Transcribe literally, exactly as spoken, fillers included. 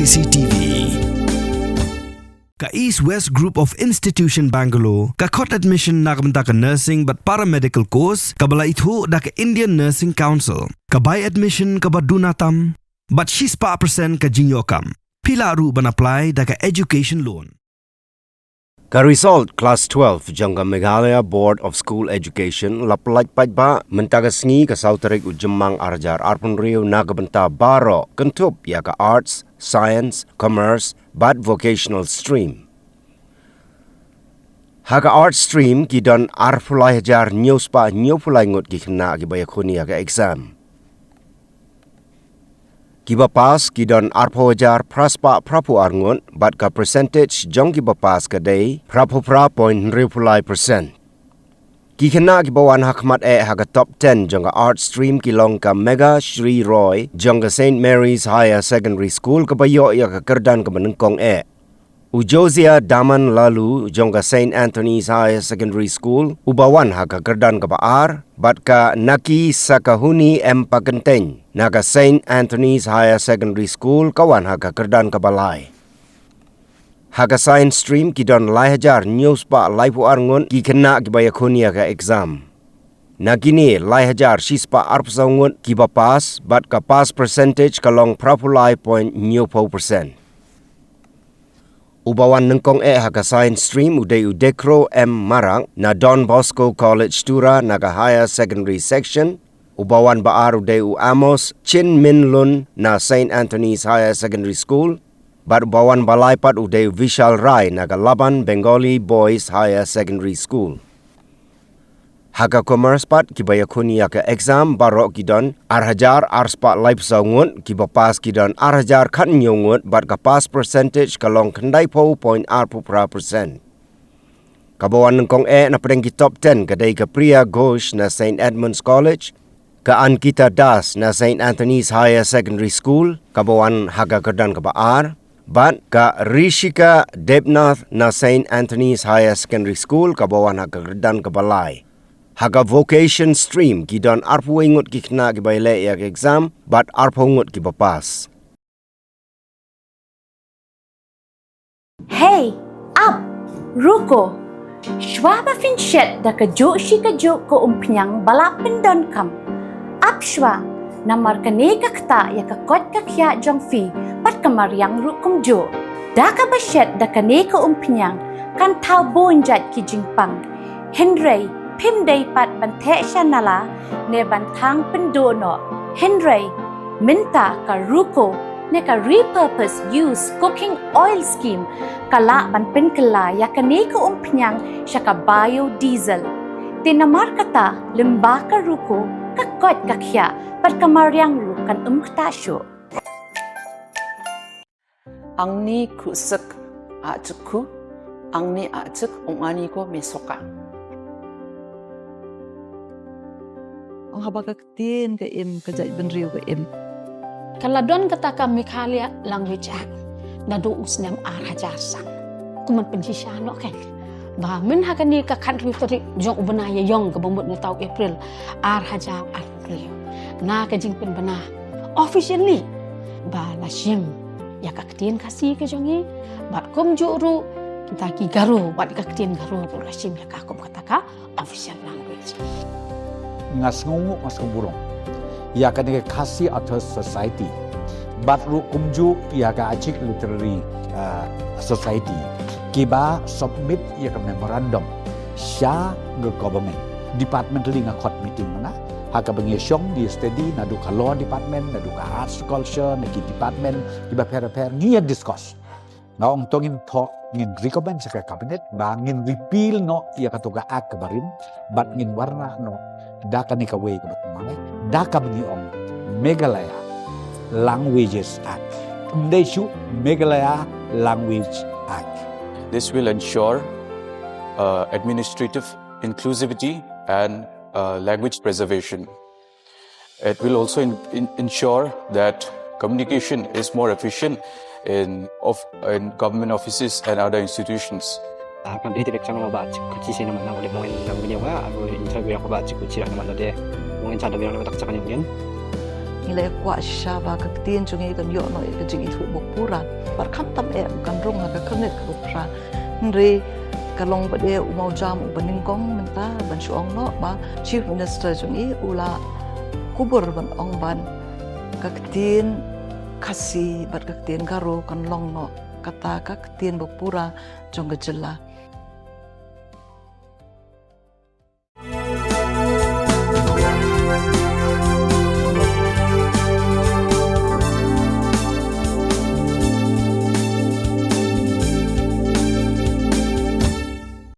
C T V. Ka East West Group of Institution Bangalore ka khot admission na ka bynta ka nursing bad paramedical course kaba la ithuh da ka Indian Nursing Council. Ka bai admission kaba duna tam bad shispah percent ka jingïoh kam. Phi lah ruh ban apply da ka education loan. Ka result class twelve jong ka Meghalaya Board of School Education la pyllait paidbah mynta ka sngi ka saw tarik u Jymmang ar hajar arphew hynriew na ka bynta baroh kynthup ïa ka Arts, Science, Commerce bad Vocational Stream. Ha ka Arts Stream ki don arphew lai hajar hynñiew spah hynñiewphew lai ngut ki khynnah kiba ïakhun ïa ka exam. Kiba pass ki don arphew hajar phra spah phraphew ar ngut bad ka percentage jong kiba pass ka dei phraphew phra point hynriewphew lai percent. Ki khynnah kiba wan ha khmat eh ha ka top ten jong ka Arts Stream ki long ka Megha Shri Roy jong ka Saint Mary's Higher Secondary School kaba ïoh ïa ka kyrdan kaba nyngkong eh. U Josiah Daman Lalu jong ka Saint Anthony's Higher Secondary School uba wan ha ka kyrdan kaba ar, bad ka Naki Sakahuni M Pakenteng na ka Saint Anthony's Higher Secondary School ka wan ha ka kyrdan kaba lai. Ha ka Science Stream ki don lai hajar hynñiew spah laiphew ar ngut ki khynnah kiba ïakhun ïa ka exam. Na kine lai hajar shispah arphew saw ngut kiba pass bad ka pass percentage ka long phraphew lai point hynñiewphew percent. Uba wan nyngkong eh ha ka Science Stream u dei u Dekro M Marak na Don Bosco College Tura na ka Higher Secondary Section. Uba wan ba ar u dei u Amos Chin Min Lun na Saint Anthony's Higher Secondary School. Bad uba wan ba lai pat u dei u Vishal Rai na ka Laban Bengali Boys Higher Secondary School. Ha ka Commerce pat kiba ïakhun ïa ka exam baroh ki don ar hajar ar spah laiphew saw ngut, kiba pass ki don ar hajar khathynñiew ngut bad ka pass percentage ka long khyndaiphew point arphew phra percent. Kaba wan nyngkong eh na pdeng ki top ten ka dei ka Priya Ghosh na Saint Edmund's College, ka Ankita Das na Saint Anthony's Higher Secondary School kaba wan ha ka kyrdan kaba ar, bad ka Rishika Debnath na Saint Anthony's Higher Secondary School kaba wan ha ka kyrdan kaba lai. Ha ka Vocation Stream ki don arphew wei ngut ki khynnah kiba ïaleh ïa ka exam bad arphew ngut kiba pass. Hey, ap, ruko. Shuwa ba phin shet da kajuh shi kajuh ka umphniang ba la pyndonkam, ap shuwa, namar kane ka ktah ïa ka koit ka khiah jong phi bad ka mariang ruh kumjuh. Da kaba shet da kane ka umphniang kan thaw bun jait ki jingpang. Hynrei phim dei pat ban theh sha nala ne ban thang pynduh noh. Hynrei mynta ka ruko ne ka repurpose use cooking oil scheme ka lah ban pynkylla ïa kane ka umphniang sha ka biodiesel. Te namar kata lyngba ka ruko ka koit ka khiah bad ka mariang ruh kan ym ktah shuh. Angni khusyk ajku, angni ajku ong ani ko mesoka. Ong haba ka ktien ka im, ka jaitbynriew ka im. Ka la don kata ka Meghalaya Language Act naduh u snem ar hajar san. Kumno pynshisha noh ka. Ba myn ha kane ka khathynriew tarik jong u bnai Ïaïong kaba mut mynta u April ar hajar arphew. Na ka jingpynbna officially ba la shim ïa ka ktien Khasi ka jong ngi, bad kumjuh ruh kita ki Garo, bad ka ktien Garo ruh la shim ïa ka kum kata ka official language. Nga sngewnguh, nga sngewburom ïa kane ka Khasi Authors Society bad ruh kumjuh ïa ka Achik Literary, uh, Society kiba submit ïa ka memorandum sha ka government. Departmentally nga khot meeting mynta ha kaba ngi ïa shong, ngi ïa study, naduh ka law department, naduh ka arts, culture, na ki department kiba pher pher, ngi ïa discuss. Nga ong to ngin thoh, ngin recommend sha ka cabinet ba ngin repeal noh ïa kato ka act kaba rim bad ngin wanrah noh da kane kawei kaba thymmai, da kaba ngi ong Meghalaya Languages Act. Ym dei shuh, Meghalaya Language Act. This will ensure, uh, administrative inclusivity and, uh, language preservation. It will also in-, in-, ensure that communication is more efficient in of-, in government offices and other institutions. Ah, kan dei direct chang ba chik kuchi sina mana wale mungin nang bini wa, ago interview yang ba chik kuchi rang mana de. Mungin chada biang na tak chang yang. Ngi la kwah shisha ba ka ktien jong ngi kan ïoh noh ïa ka jingithuh ba pura. Bad khamtam eh kan rung ha ka khyrnit kaba phra. Hynrei ka long pat de u mawjam uba nyngkong mynta ban shu ong noh ba Chief Minister jong ngi u la kubur ban ong ba ka ktien Khasi bad ka ktien Garo kan long noh kata ka ktien ba pura jong ka jylla.